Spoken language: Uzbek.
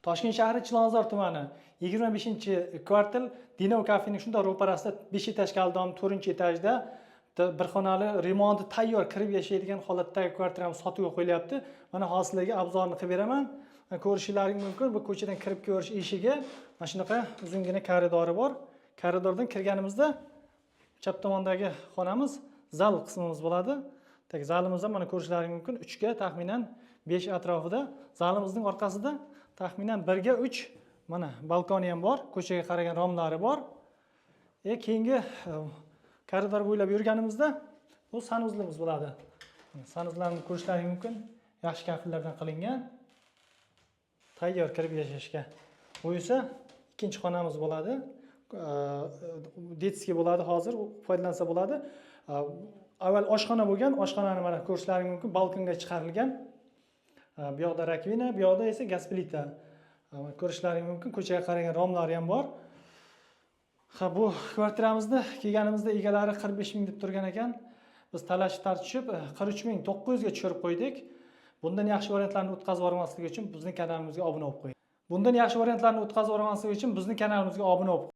Toshkent shahri, Chilonzor tumani, 25-kvartal, Dinov kafening shundoq ro'parasida, 5 этажка dom, 4-etajda bitta bir xonali, remonti tayyor, kirib yashaydigan holatdagi kvartiramiz sotuvga qo'yilyapti. Mana hozir sizlarga обзор ni qilib beraman. Mana, ko'rishlaring mumkin, bu ko'chadan kirib ko'rish eshigi, mana shunaqa uzungina koridori bor. Koridordan kirganimizda chap tomondagi xonamiz zal qismimiz bo'ladi. Так, zalimizda, mana, ko'rishlaring mumkin, 3ga taxminan 5 atrofida. Zalimizning orqasida taxminan 1ga 3, mana, balkoni ham bor, ko'chaga qaragan romlari bor. Keyingi koridor bo'ylab yurganimizda bu санузел imiz bo'ladi. Санузел larni ko'rishlaring mumkin, yaxshi kafellardan qilingan, tayyor kirib yashashga. Bu esa ikkinchi xonamiz bo'ladi. Детский bo'ladi, hozir foydalansa bo'ladi. Avval oshxona bo'lgan, oshxonani, mana, ko'rishlaring mumkin, balkonga chiqarilgan. Bu yoqda раковина, bu yoqda esa gaz plita. Ko'rishlaring mumkin, ko'chaga qaragan romlari ham bor. Ha, bu kvartiramizni kelganimizda egalari 45 000 deb turgan ekan. Biz talashib tortishib 43 900ga tushirib qo'ydik. Bundan yaxshi variantlarni o'tkazib yubormaslik uchun bizni kanalimizga obuna bo'lib qo'ying. Bundan yaxshi variantlarni o'tkazib yubormaslik uchun bizni kanalimizga obuna bo'lib